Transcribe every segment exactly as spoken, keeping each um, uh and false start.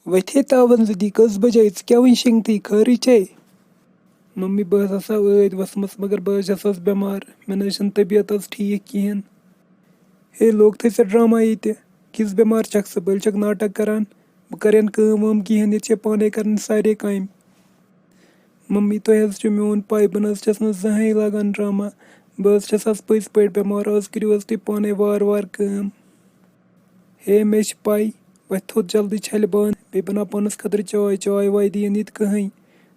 وۄتھے تاوَن زُدی، کٔژ بجے؟ ژٕ کیٛاہ وٕنہِ شیٚنگتھٕے؟ خٲرٕے چھے؟ ممی، بہٕ حظ آسہٕ ہا ٲدۍ وۄژھمٕژ، مگر بہٕ حظ چھَس آز بٮ۪مار۔ مےٚ نہ حظ چھَنہٕ طبیعت آز ٹھیٖک کِہیٖنۍ۔ ہے، لوگ تھٲے ژےٚ ڈرامہ ییٚتہِ۔ کِژھ بٮ۪مار چھَکھ ژٕ؟ بٔلۍ چھَکھ ناٹک کران۔ بہٕ کرن کٲم وٲم کِہیٖنۍ، ییٚتہِ چھےٚ پانے کرٕنۍ سارے کامہِ۔ ممی، تۄہہِ حظ چھُ میون پاے، بہٕ نہ حظ چھَس نہٕ زٕہٕنۍ لاگان ڈرامہ۔ بہٕ حظ چھَس آز پٔزۍ پٲٹھۍ بٮ۪مار۔ آز کٔرِو حظ تُہۍ پانے وارٕ وارٕ کٲم۔ ہے، مےٚ چھِ پاے۔ وۄتھ تھوٚد جلدی، چھَلہِ بانہٕ، بیٚیہِ بناو پانَس خٲطرٕ چاے۔ چاے واے دِیِن ییٚتہِ کٕہٕنۍ۔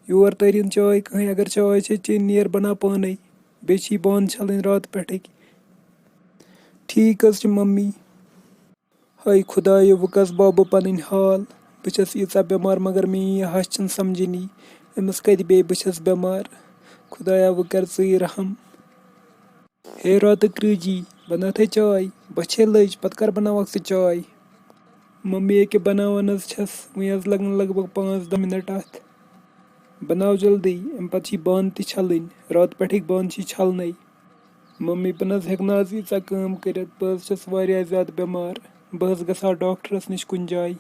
یور تٔرِن چاے کٕہٕنۍ۔ اگر چاے چھے چیٚنۍ، نیر بناو پانے۔ بیٚیہِ چھِ یہِ بانہٕ چھَلٕنۍ راتہٕ پٮ۪ٹھٕکۍ۔ ٹھیٖک حظ چھِ ممی۔ ہاے خۄدایو، وۄنۍ کَس باو بہٕ پَنٕنۍ حال؟ بہٕ چھَس ییٖژاہ بٮ۪مار، مگر میٛٲنۍ یہِ ہَش چھَنہٕ سَمجھٲنی۔ أمِس کَتہِ بیٚہہِ؟ بہٕ چھَس بٮ۪مار۔ خۄدایا، وۄنۍ کَر ژٕے رحم۔ ہے راتہٕ کرٛٲجی، بناوتھے چاے، بۄچھے لٔج، پتہٕ کر بناوکھ ژٕ چاے؟ ممی ییٚکیٛاہ بناوان حظ چھَس، وۄنۍ حظ لگن لگ بگ پانٛژھ دَہ مِنٹ اَتھ۔ بناو جلدی، اَمہِ پتہٕ چھِ بانہٕ تہِ چھلٕنۍ، راتہٕ پٮ۪ٹھٕکۍ بانہٕ چھِ چھلنَے۔ ممی، بہٕ نہ حظ ہٮ۪کہٕ نہٕ آز ییٖژاہ کٲم کٔرِتھ، بہٕ حظ چھَس واریاہ زیادٕ بٮ۪مار، بہٕ حظ گژھٕ ہا ڈاکٹرَس نِش کُنہِ جایہِ۔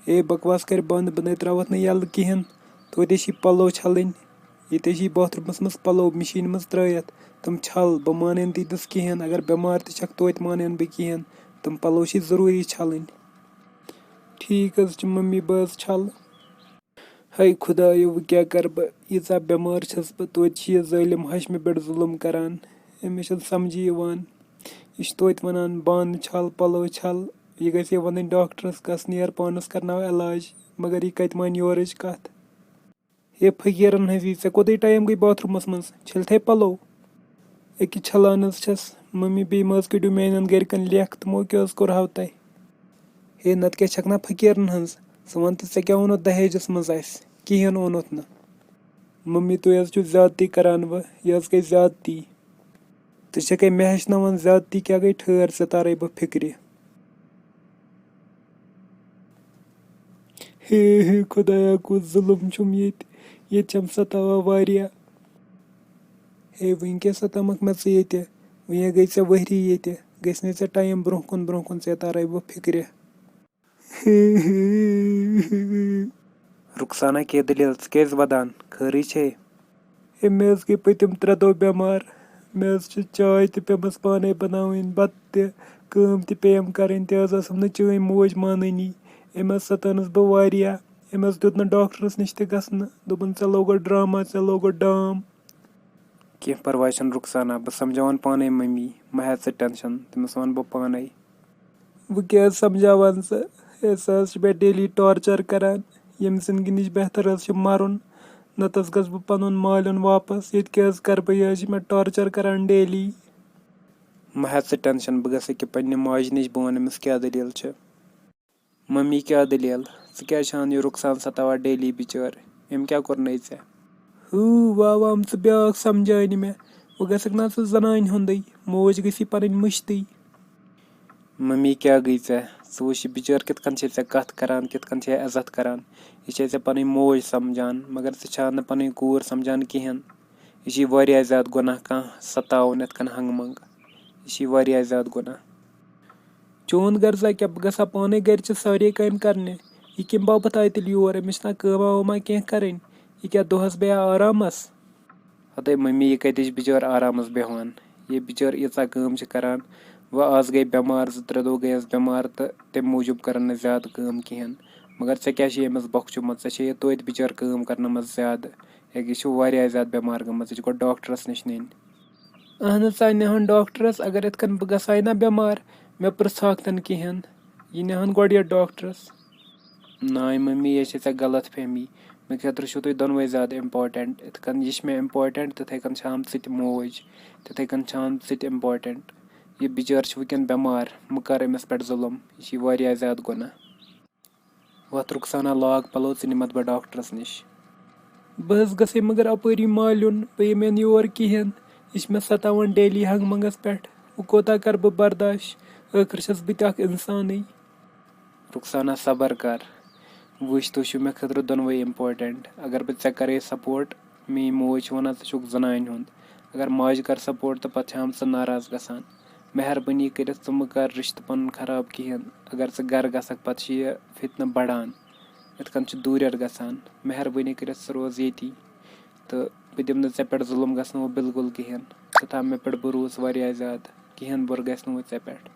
اے بکواس کر بنٛد، بہٕ نے ترٛاوَتھ نہٕ یَلہٕ کِہیٖنۍ۔ توتہِ چھِ پَلو چھَلٕنۍ، ییٚتہِ چھِ باتھ روٗمَس منٛز پَلو مِشیٖنہِ منٛز ترٛٲیِتھ۔ تِم چھَل، بہٕ مانَے نہٕ تِتِس کِہیٖنۍ۔ اگر بٮ۪مار تہِ چھَکھ، توتہِ مانَے نہٕ بہٕ کِہیٖنۍ۔ تِم پَلو چھِ ضروٗری چھَلٕنۍ۔ ٹھیٖک حظ چھِ ممی، بہٕ حظ چھَلہٕ۔ ہے خۄدایو، وۄنۍ کیٛاہ کَرٕ بہٕ؟ ییٖژاہ بٮ۪مار چھَس بہٕ، توتہِ چھِ یہِ ظٲلِم ہَش مےٚ پٮ۪ٹھ ظُلُم کَران۔ أمِس چھَنہٕ سَمجھی یِوان۔ یہِ چھِ توتہِ وَنان، "بانہٕ چھَل، پَلو چھَل۔" یہِ گژھِ ہے وَنٕنۍ ڈاکٹرَس، "گژھ نیر پانَس کَرناو علاج۔" مگر یہِ کَتہِ مانہِ یورٕچ کَتھ؟ ہے فقیٖرَن ہٕنٛزی، ژےٚ کوٚتٕے ٹایم گٔے باتھ روٗمَس منٛز؟ چھٔلتھَے پَلو۔ أکیٛاہ چھَلان حظ چھَس۔ مٔمی بیٚیہِ مہ حظ کٔڑِو میٛانٮ۪ن گَرِکٮ۪ن لیکھ، تِمو کیٛاہ حظ کوٚرہاو تۄہہِ؟ ہے نَتہٕ کیٛاہ چھَکھ نا فقیٖرَن ہٕنٛز؟ ژٕ وَن تہٕ، ژےٚ کیٛاہ اوٚنُتھ دَہیجَس منٛز اَسہِ؟ کِہیٖنۍ اوٚنُتھ نہٕ۔ مٔمی، تُہۍ حظ چھِو زیادتی کَران وۄنۍ، یہِ حظ گٔے زیادتی۔ ژٕ چھَکھَے مےٚ ہیٚچھناوان زیادتی کیٛاہ گٔے، ٹھٔہر، ژےٚ تارَے بہٕ فِکرِ۔ ہے ہے خۄدایا، کُس ظُلُم چھُم ییٚتہِ، ییٚتہِ چھَم سَتاوان واریاہ۔ ہے، وٕنۍ کیٛاہ سَتامَکھ مےٚ ژٕ ییٚتہِ؟ وٕنہِ گٔے ژےٚ ؤہری ییٚتہِ، گٔژھۍ نَے ژےٚ ٹایم برٛونٛہہ کُن، برٛونٛہہ کُن، ژےٚ تارَے بہٕ فِکرِ۔ رُخسانا، کیٛاہ دٔلیٖل؟ ژٕ کیٛازِ وَدان؟ خٲرٕے چھے؟ ہے، مےٚ حظ گٔے پٔتِم ترٛےٚ دۄہ بٮ۪مار۔ مےٚ حظ چھِ چاے تہِ پیٚمٕژ پانَے بَناوٕنۍ، بَتہٕ تہِ، کٲم تہِ پیٚیَم کَرٕنۍ، تہِ حظ ٲسٕم نہٕ چٲنۍ موج مانٲنی۔ أمۍ حظ سَتٲونَس بہٕ واریاہ۔ أمۍ حظ دیُت نہٕ ڈاکٹرَس نِش تہِ گژھنہٕ۔ دوٚپُن، "ژےٚ لوگُتھ ڈرٛاما، ژےٚ لوگُتھ ڈام۔" کینٛہہ پرواے چھُنہٕ رُخسانا، بہٕ سمجھاوَن پانے ممی، مہ ہےٚ ژٕ ٹینشن، تٔمِس وَنہٕ بہٕ پانے۔ وۄنۍ کیٛاہ حظ سمجھاوان ژٕ؟ ہے، سۄ حظ چھِ مےٚ ڈیلی ٹارچر کران، ییٚمہِ زندگی نِش بہتر حظ چھُ مرُن، نتہٕ حظ گژھٕ بہٕ پنُن مالیُن واپس، ییٚتہِ کیٛاہ حظ کرٕ بہٕ، یہِ حظ چھِ مےٚ ٹارچر کران ڈیلی۔ مہ ہےٚ ژٕ ٹینشن، بہٕ گژھٕ أکیٛاہ پننہِ ماجہِ نِش، بہٕ وَنہٕ أمِس کیٛاہ دٔلیٖل چھِ۔ ممی، کیٛاہ دٔلیٖل؟ ژٕ کیٛازِ چھان یہِ رُخسان ستاوان ڈیلی بِچٲر؟ أمۍ کیٛاہ کوٚرنے ژےٚ؟ ہوٗ، واو، آمژٕ بیٛاکھ سمجھاونہِ مےٚ۔ وۄنۍ گژھکھ نا ژٕ زنانہِ ہُنٛدٕے؟ موج گژھی پنٕنۍ مٔشتٕے۔ ممی، کیٛاہ گٔے ژےٚ؟ ژٕ وٕچھ یہِ بِچٲر کِتھ کٔنۍ چھے ژےٚ کتھ کران، کِتھ کٔنۍ چھے عزت کران۔ یہِ چھے ژےٚ پنٕنۍ موج سمجھان، مگر ژٕ چھان نہٕ پنٕنۍ کوٗر سمجھان کِہیٖنۍ۔ یہِ چھِ واریاہ زیادٕ گۄناہ کانٛہہ ستاوُن یِتھ کٔنۍ ہنٛگہٕ منٛگہٕ۔ یہِ چھِ واریاہ زیادٕ گۄناہ۔ چون غرضا کیٛاہ؟ بہٕ گژھٕ ہا پانَے گَرِچہِ سارے کامہِ کَرنہِ۔ یہِ کَمہِ باپَتھ آیہِ تیٚلہِ یور؟ أمِس چھِنہ کٲمہ وٲمہ کینٛہہ کَرٕنۍ؟ یہِ کیٛاہ دۄہَس بیٚہہِ ہا آرامَس؟ ہَتَے مٔمی، یہِ کَتہِ چھِ بِچٲر آرامَس بیٚہوان؟ یہِ بِچٲر ییٖژاہ کٲم چھِ کَران۔ وۄنۍ آز گٔے بٮ۪مار، زٕ ترٛےٚ دۄہ گٔیَس بٮ۪مار تہٕ تَمہِ موٗجوٗب کٔرٕن نہٕ زیادٕ کٲم کِہیٖنۍ۔ مگر ژےٚ کیٛاہ چھِ أمِس بۄکھچومُت؟ ژےٚ چھےٚ یہِ توتہِ بِچٲر کٲم کَرنہٕ منٛز زیادٕ۔ یہِ چھِ واریاہ زیادٕ بٮ۪مار گٔمٕژ، یہِ چھِ گۄڈٕ ڈاکٹرَس نِش نِنۍ۔ اہن حظ، ژٕ نِہُن ڈاکٹرس، اگر یِتھ کٔنۍ بہٕ گژھٕ ہا نا بٮ۪مار، مےٚ پرٛژھہاکھ تہِ نہٕ کِہیٖنۍ۔ یہِ نِہُن گۄڈٕ یَتھ ڈاکٹرس۔ ناے مٔمی، یہِ چھےٚ ژےٚ غلط فہمی۔ مےٚ خٲطرٕ چھِو تُہۍ دۄنوَے زیادٕ important۔ یِتھ کٔنۍ یہِ چھِ مےٚ important، تِتھَے کٔنۍ چھِ آمژٕ ژٕ تہِ موج، تِتھَے کٔنۍ چھِ آمژٕ ژٕ تہِ important۔ یہِ بِچٲر چھِ وٕنکٮ۪ن بٮ۪مار، مہٕ کَر أمِس پٮ۪ٹھ ظُلُم، یہِ چھِ یہِ واریاہ زیادٕ گۄناہ۔ وۄتھ رُخسانا، لاگ پَلو، ژٕ نِمَتھ بہٕ ڈاکٹرَس نِش۔ بہٕ حظ گژھے مگر اَپٲری مالیُن، بہٕ یِمَے نہٕ یور کِہیٖنۍ۔ یہِ چھِ مےٚ سَتاوان ڈیلی ہنٛگہٕ منٛگَس پٮ۪ٹھ۔ وۄنۍ کوٗتاہ کَرٕ بہٕ برداش؟ ٲخٕر چھَس بہٕ تہِ اَکھ اِنسانٕے۔ رُخسانا، صبر کَر۔ وٕچھ، تُہۍ چھِو مےٚ خٲطرٕ دۄنوَے important۔ اگر بہٕ ژےٚ کَرے support، میٛٲنۍ موج چھِ وَنان، ژٕ چھُکھ زَنانہِ ہُنٛد۔ اگر ماجہِ کَرٕ support، تہٕ پَتہٕ چھِ آمژٕ ناراض گژھان۔ مہربٲنی کٔرِتھ ژٕ مہٕ کر رِشتہٕ پَنُن خراب کِہیٖنۍ۔ اگر ژٕ گَرٕ گژھکھ، پَتہٕ چھِ یہِ فِتنہٕ بَڑان۔ یِتھ کٔنۍ چھِ دوٗرٮ۪ر گژھان۔ مہربٲنی کٔرِتھ ژٕ روز ییٚتی، تہٕ بہٕ دِمہٕ نہٕ ژےٚ پٮ۪ٹھ ظُلُم گژھنہٕ وۄنۍ بِلکُل کِہیٖنۍ۔ ژٕ تھاو مےٚ پٮ۪ٹھ بروسہٕ واریاہ زیادٕ، کِہیٖنۍ بُرٕ گژھِ نہٕ وۄنۍ ژےٚ پٮ۪ٹھ۔